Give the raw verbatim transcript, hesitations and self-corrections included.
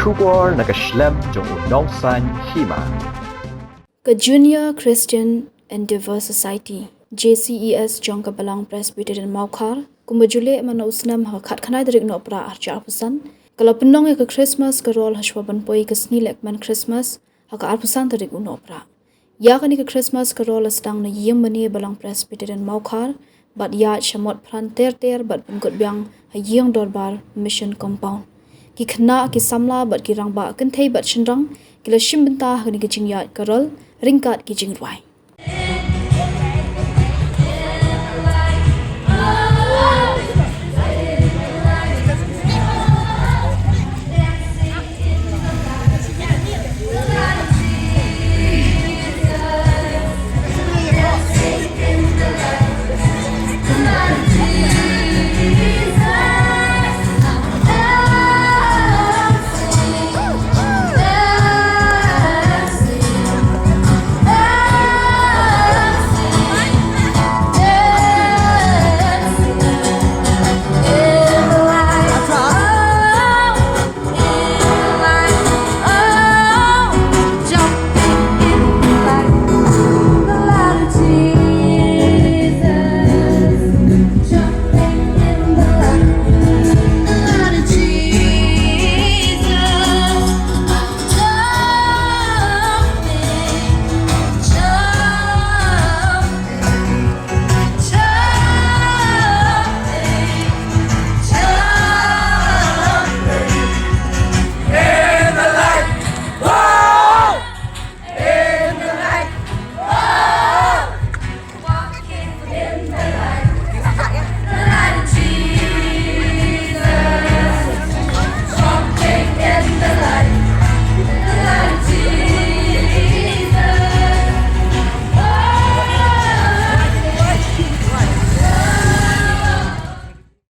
Khubor na ka shlem jong u Nongsaiñ Hima. Ka Junior Christian Endeavour Society, J C E S, jong ka Balang Presbyterian Mawkhar, kumba ju leh man la u snem ha ka khatkhyndai tarik u Nohprah arhajar arphew san, ka la pynlong ïa ka Christmas Carol hashwa ban poi ka sngi lehkmen Christmas ha ka arphew san tarik u Nohprah. Ïa kane ka Christmas Carol la sdang na ïing mane Balang Presbyterian Mawkhar, bad ïaid sha mot phran ter ter bad pynkut biang ha ïing dorbar Mission Compound. Ki khynnah, ki samla bad ki rangbah kynthei bad shynrang ki la shim bynta ha kane ka jingïaid Carol ryngkat ki jingrwai.